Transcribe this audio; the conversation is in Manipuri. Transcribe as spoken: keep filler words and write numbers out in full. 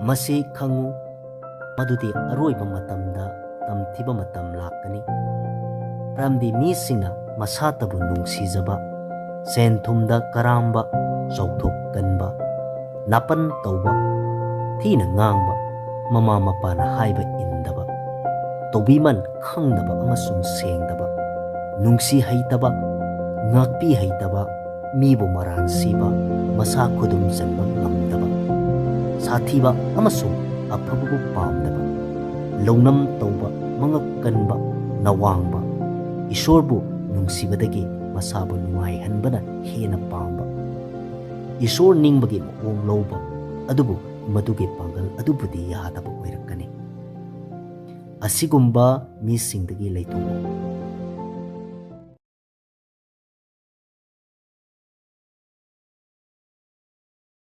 ꯃꯁꯤ ꯈꯪꯉꯨ, ꯃꯗꯨꯗꯤ ꯑꯔꯣꯏꯕ ꯃꯇꯝꯗ ꯇꯝꯊꯤꯕ ꯃꯇꯝ ꯂꯥꯛꯀꯅꯤ꯫ ꯃꯔꯝꯗꯤ ꯃꯤꯁꯤꯡꯅ ꯃꯁꯥꯇꯕꯨ ꯅꯨꯡꯁꯤꯖꯕ, ꯁꯦꯟ ꯊꯨꯝꯗ ꯀꯔꯥꯝꯕ, ꯆꯥꯎꯊꯣꯛꯀꯟꯕ, ꯅꯥꯄꯟ ꯇꯧꯕ, ꯊꯤꯅ ꯉꯥꯡꯕ, ꯃꯃꯥ ꯃꯄꯥꯅ ꯍꯥꯏꯕ ꯏꯟꯗꯕ, ꯇꯧꯕꯤꯃꯜ ꯈꯪꯗꯕ ꯑꯃꯁꯨꯡ ꯁꯦꯡꯗꯕ, ꯅꯨꯡꯁꯤ ꯍꯩꯇꯕ, ꯉꯥꯛꯄꯤ ꯍꯩꯇꯕ, ꯃꯤꯕꯨ ꯃꯔꯥꯟ ꯁꯤꯕ, ꯃꯁꯥ ꯈꯨꯗꯨꯝ ꯆꯟꯕ ꯉꯝꯗꯕ, ꯁꯥꯊꯤꯕ ꯑꯃꯁꯨꯡ ꯑꯐꯕꯕꯨ ꯄꯥꯝꯗꯕ, ꯂꯧꯅꯝ ꯇꯧꯕ, ꯃꯉꯛ ꯀꯟꯕ, ꯅꯋꯥꯡꯕ, ꯏꯁꯣꯔꯕꯨ ꯅꯨꯡꯁꯤꯕꯗꯒꯤ ꯃꯁꯥꯕꯨ ꯅꯨꯡꯉꯥꯏꯍꯟꯕꯅ ꯍꯦꯟꯅ ꯄꯥꯝꯕ, ꯏꯁꯣꯔ ꯅꯤꯡꯕꯒꯤ ꯃꯑꯣꯡ ꯂꯧꯕ, ꯑꯗꯨꯕꯨ ꯃꯗꯨꯒꯤ ꯄꯥꯡꯒꯜ ꯑꯗꯨꯕꯨꯗꯤ ꯌꯥꯗꯕ ꯑꯣꯏꯔꯛꯀꯅꯤ꯫ ꯑꯁꯤꯒꯨꯝꯕ ꯃꯤꯁꯤꯡꯗꯒꯤ ꯂꯩꯊꯣꯛꯎ꯫